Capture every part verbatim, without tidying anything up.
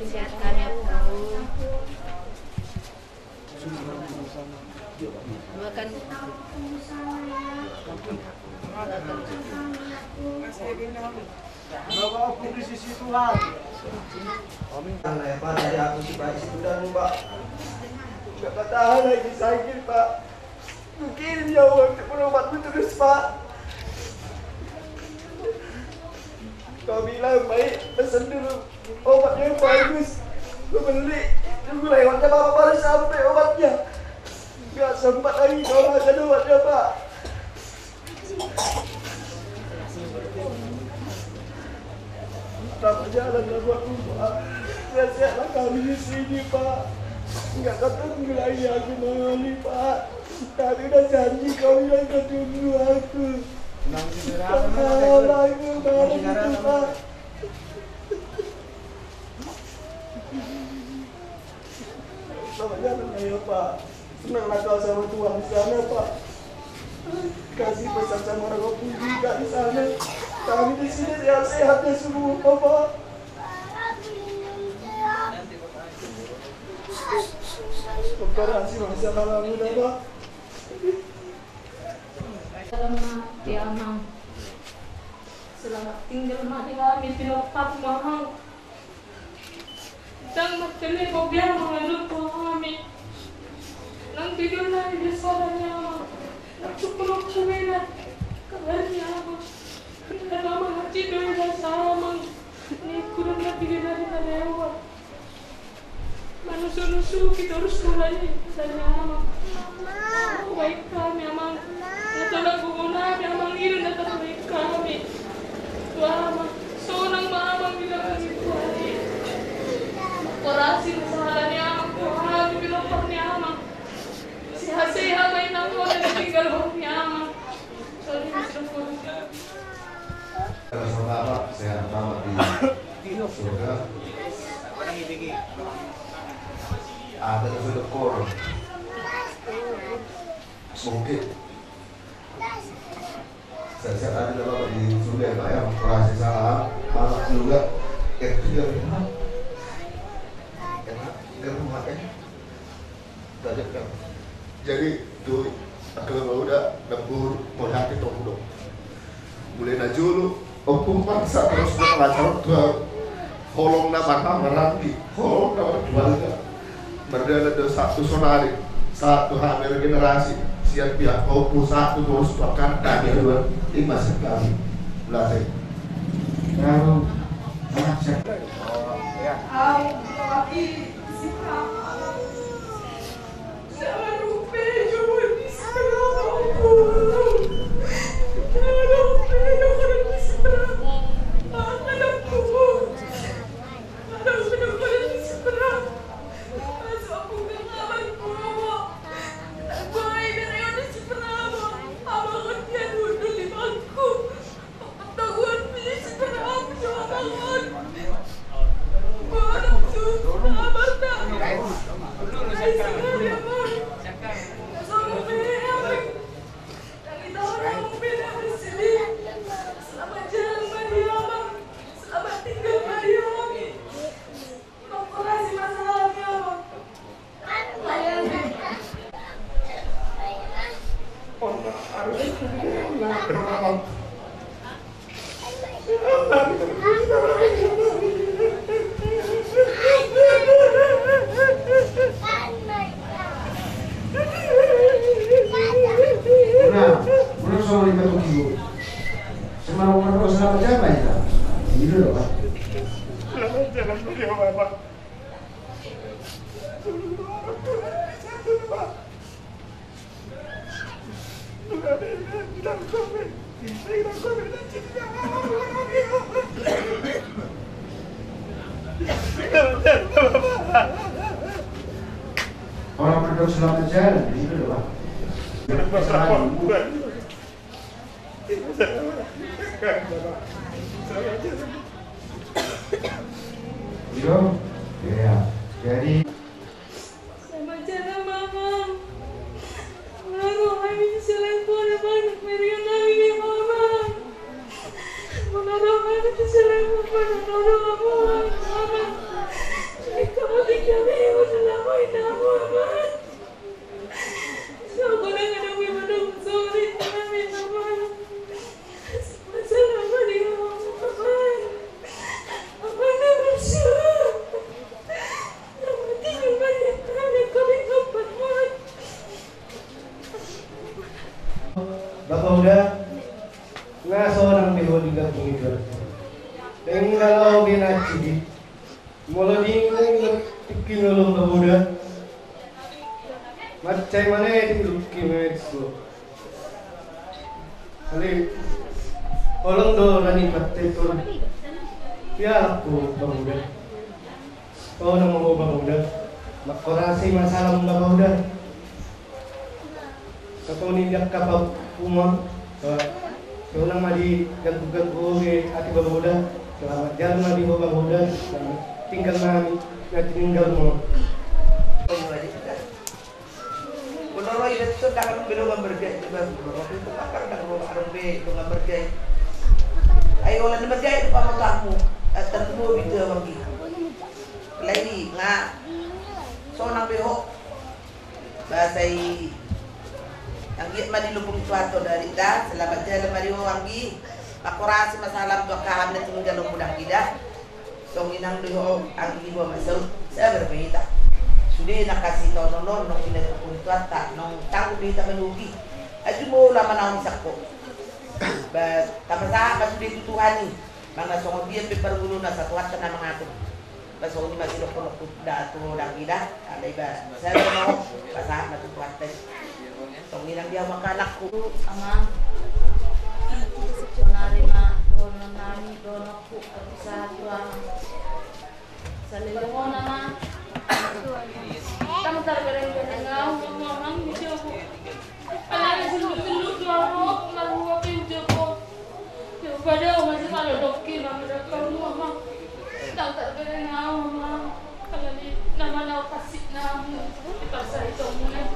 Sehat kami, Apu. Doakan. Amin. Karena ya, Pak, dari aku si Pak, isi udah, Pak. Nggak ketahan lagi sakit, Pak. Mungkin ya, Pak, untuk berobat terus, Pak. Kau bilang, "Baik, pesan dulu obat yang bagus." Gue beli, tunggu lewatnya, Bapak baru sampai obatnya. Nggak sempat lagi kau makan obatnya, Pak. Tambah jalan lah buat lu, Pak. Sehat-sehatlah kami di sini, Pak. Nggak ketemu lagi aku sama Mami, Pak. Tapi udah janji kau yang ketemu aku. Kenapa sih, Pak? Kenapa sih, Pak? Kenapa sih, Pak? Selamat jalan ya, Pak. Senanglah kau sama Tuhan di sana, Pak. Kasih pesan sama orang kampung juga di sana. Kami di sini sehat-sehat ya semua, Pak. Operasi masih alami dah, Pak. Selamat ya, Amang. Selamat tinggal ma di kami, tilopak, Amang. Ndang martele bobi, Amang, alo tu hami. Nang tidur nai biasa ni, Amang. Nang cukup bela kabar ni, Amang. Ndang, Amang, hati do biasa, Amang. Ni kurang na tiga hari na lewat. Manusu-nusu kita harus mulai dari, Amang. Baik kami, Amang. Natola guguna kami, Amang, ira na terbaik kami. Tuhan, Amang, sonang ma, Amang, bila kami kuali. Korasi masalah ni, Amang, Tuhan, bila kami, Amang. Sehat-sehat ma inang, Tuhan, tinggal kami, Amang. Sorry, Mister Full. Selamat, sehat selamat di surga. Ada di surga kor. Mungkin. Sehat-sehat ada di surga ya, Pak, ya. Operasi salah, malam juga. Eh, tidak, Pak. Enak, di rumah, eh. Jadi, tu, angka na mauda, na umur, mauliate tu hamu do. Mulai na jolo, ompung bangsa, terus na mangajar, tu holong na marhaha maranggi, holong na markeluarga. Mardalan do sahat tu saonari, sahat tu hami regenerasi, sian pihak ompung, sahat tu terus pakan kami haduan, i ma sian hami. Lasai. Lalu, anak siapa? Au, au, i, si Papa. Nah, udah sama lima tujuh. Selamat jalan, Pak. Selamat jalan, Pak. Orang berdua selamat jalan, gitu loh, Pak. Gitu. Ya, jadi. Selamat jalan, Mamang. Mauliate ma di rohami, selain Tuhan, Mamang, merian nami, Mamang. Mauliate ma di rohami, selain Tuhan, Mamang. Ho di gampung i jual. Dengga lao be na cidi. Molo di tingki nolong baboda. Mancai mana di luki mesu. Ale, holong do rani patte tol. Ia aku baboda. O nama ho baboda. Makorasi masalah baboda. Katoni di angka pahompu ma, sonang ma di ganggu-ganggu ho be ate baboda, selamat jalan ma di ho baboda, tinggal nami, na tininggal ho. Molo ro i, dang adong be dongan marga i, dang ro adong be dongan marga i. Ai holan na marga i do pamotoanmu, atan dua bitu abang i. Alai nga sonang be ho. Ba sai anggiat ma dilupung Tuhanta ho da, selamat jalan ma di ho anggi. Makorasi ma salam tu angka hami na tininggal ho da anggi da. Songon i nang di ho anggi, boha ma saut, sabar ma hita. Sude na kasitaonon on, naung pinatupa ni Tuhanta, naung tangguh be hita manopi. Aji molo manaon sangko. Ba tapasahat ma sude tu Tuhan i. Manang na songon dia pe parguluna, sai Tuhanta na mangatur. Ba songon i ma sidohononku da tu ho da anggi da, alai ba sabar ma ho, pasahat ma tu Tuhanta i. Songon i nang di hamu angka anakku. Amang, sonari ma dohonon nami, dohononku, pasahat tu amang. Saleleng on amang. Ndang tarbereng-bereng au, amang, di jabu. Alana sundut-sundut do au, marhua pe di jabu. Pada au masih malo doki, amang, berapa rumah, amang. Ndang tarbereng au, amang. Alani nama na kasih namu, dipaksa itu mulai.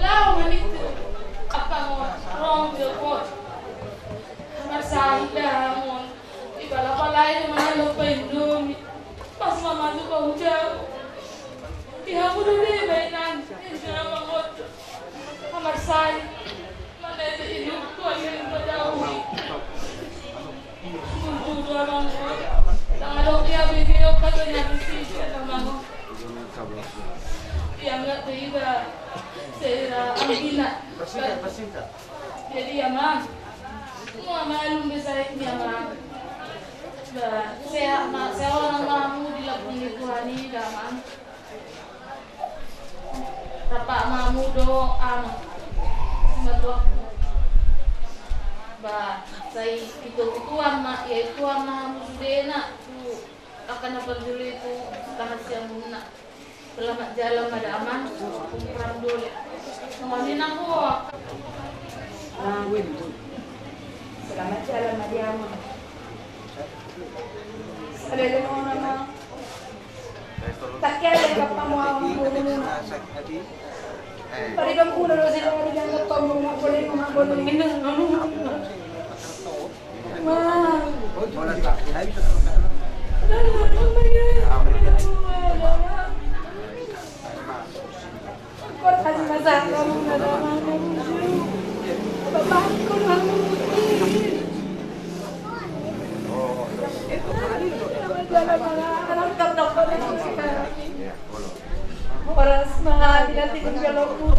Lao manitu, apa mau rong jokot. Marsahi da mon. Dipala-palai do mangan lompa Indomie. Pas ma masuk ka hujau. Di hamu do be bainan, injana mangodo. Marsahi. Mana itu hidup, Tuhan yang berdahui. Mundur dua bangku. Tangan dok dia bibir, katanya bisi, dia bangku. Dia nggak tiba. Saya angina. Jadi ya, Mang. Mua malum be sahitna, Amang. Ba sehat ma, sehat ma hamu di lambung ni Tuhan i da, Amang. Rap ma hamu dohot, Amang. Simatuak. Ba sai itotoan ma, ia itotoan ma hamu sudena tu angka na parjolo i tu rahasia muna. Selamat jalan ma da, Amang. Ram dole. Mami nang ho. Ah, selamat jalan ma di Amang. Saleleng on, Amang. Takiala kappa mu, Amang, boleh. Pari kamu udah lo sih, pari jangan kappa mu, boleh, boleh. Horas ma, tidak tinggal aku.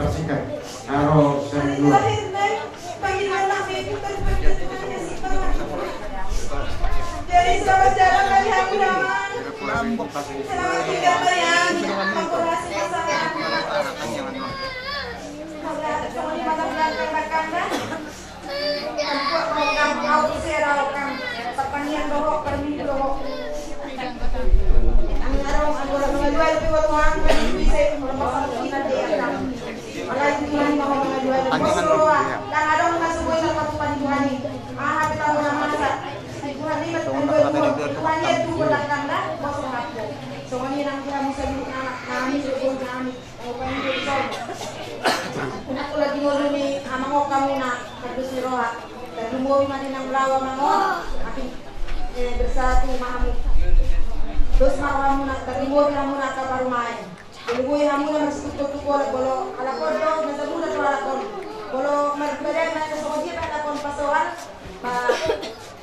Sikat. Aro, sandua. Jadi, selamat jalan bagi hamu, Damang. Selamat tinggal, Bayan. Ampun, hasil pasangan. Semoga ada semua di mata belakang, belakang, dah. Buat program au sera au kan. Pertanian dohot, perminggu dohot. Nang adong anggo na mangalualu pe buat uang, kan bisa melepas kemungkinan dia kan. Apalagi Tuhan mau mangalualu. Bos roa, nang adong masuk gue dapat Tuhan Tuhan ini. Ah, kita mau masa. Tuhan ini, Tuhan ini, Tuhan ini, Tuhan ini, Tuhan ini, bos roa. Songon i nang kita bisa dulu anak kami, dulu kami. Au pangido di son. Nang ula di ngolu ni amang on hamu na, kardus ni roha. Tarlumobi ma di nang laho amang on. Api, eh, bersatu ma hamu. Dos ma rohamuna, tarlumobi hamuna angka parumaen. Tarlumobi hamuna marsitutu tu kolak, molo halak on do, masa muda tu halak on. Molo marbadai ma songon dia halak on pasoal. Ba,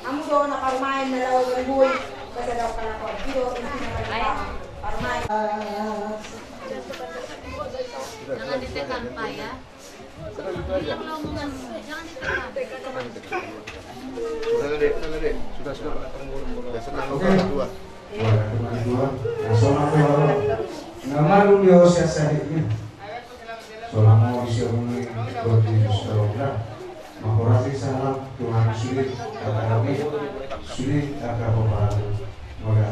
hamu do na parumaen na laho mariboi, ba sada halak on. I do intina parumaen. Jangan ditekan, Pak, ya. Yang lo omongan, jangan ditekan. Sudah, sudah, sudah, Pak. Sudah, sudah, Pak. Sudah, sudah, Pak. Oke. Dua. Wah, cuma dua. Nah, soalnya kalau nggak malu dia usia saya ini. Solang mau isi omong ini, buat di Instagram. Makorasi salam Tuhan sulit, kata kami sulit, kata bapak. Maka,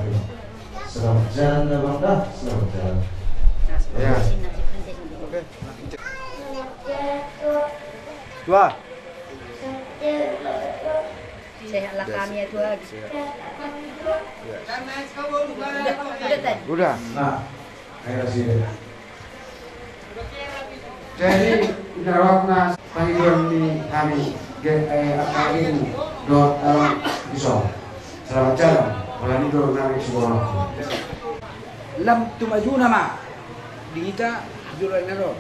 selamat jalan, Abang, dah. Selamat jalan. Ya. Oke. Dua. Sehatlah kami ya, Tuhan. Sehat. Ya. Udah, udah tadi. Udah. Nah, ayo sini. Jadi, inda rohakna pangidoan ni hami, ge-, eh, angka ibu dohot anak iso. Selamat jalan, apalagi do nami suara. Lam tumajuna ma di hita, jolo na ro.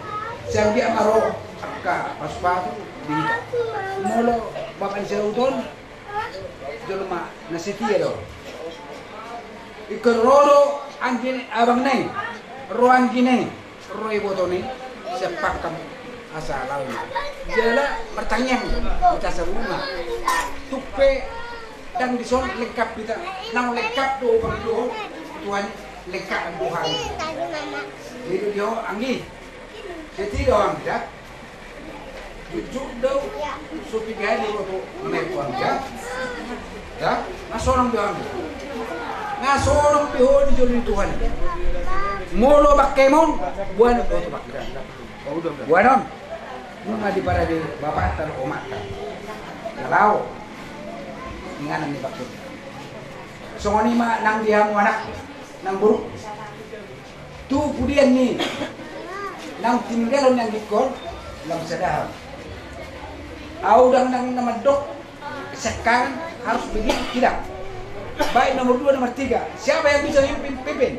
Sian dia ma ro angka pasu-pasu di hita. Molo bapak ni sauton, jolma na setia do. Ingkon ro do anggi ni abangna i, ro anggina i, ro ibotona i, sian pangkam asa laho i. Jala martangiang hita saluhutna. Tung pe ndang dison lengkap hita, naung lengkap do pangidoan Tuhan, lengkap do hami. Jadi do anggi. Jadi do anggi da. Jujur do, so piga ni waktu menelepon ya. Ya, na sonang do hami. Na sonang pe ho di jolo ni Tuhan. Molo bangkemon, boan do tu bangke. Boan on. Nunga diparade bapakta dohot omakta. Na laho. Inganan ni bangke. Songon i ma nang di hamu anak, nang boru. Tu pudian ni naung tininggalhon ni anggingkon, lam sada hami. Au ndang, ndang na mandok siangkangan harus begitu, tidak. Baik nomor dua, nomor tiga. Siapa yang bisa mimpin, pimpin.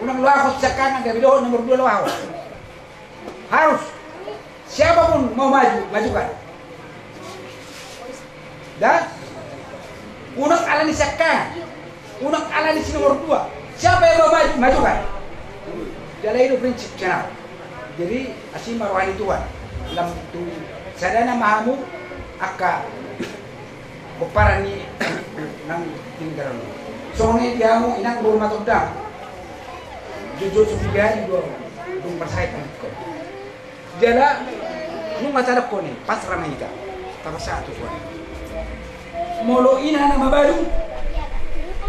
Unang loakon siangkangan, gabe dohot nomor dua loakon. Harus. Siapapun mau maju, majukan. Dan unang ala ni siangkangan, unang ala ni si nomor dua. Siapa yang mau maju, majukan. Jala i do prinsip sian au. Jadi asi ma roha ni Tuhan. Lam tu sadana ma hamu angka pomparan ni naung tininggalhon. Songon i di hamu inang boru matondang. Jujur so piga ni do, dung parsahit angkon. Jala nunga tadok koni, pasrah ma hita. Tapasahat tu Tuhan. Molo ina na mabadu,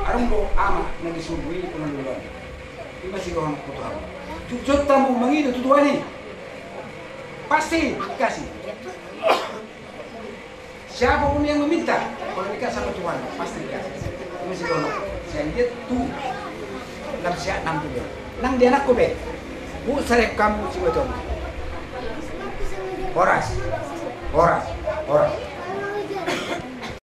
adong do ama na di sumbu i, puna luluan. Ima si roham kutu hamu. Jujur tamu mangido tu Tuhan i. Pasti dikasih. Siapapun yang meminta, kalau dikasih sama Tuhan, pasti dikasih. Ini si Dono, sian dia tu, lam siat nam tu dia. Nang dia anak ko be, bu sarek kamu si Dono. Horas, horas, horas.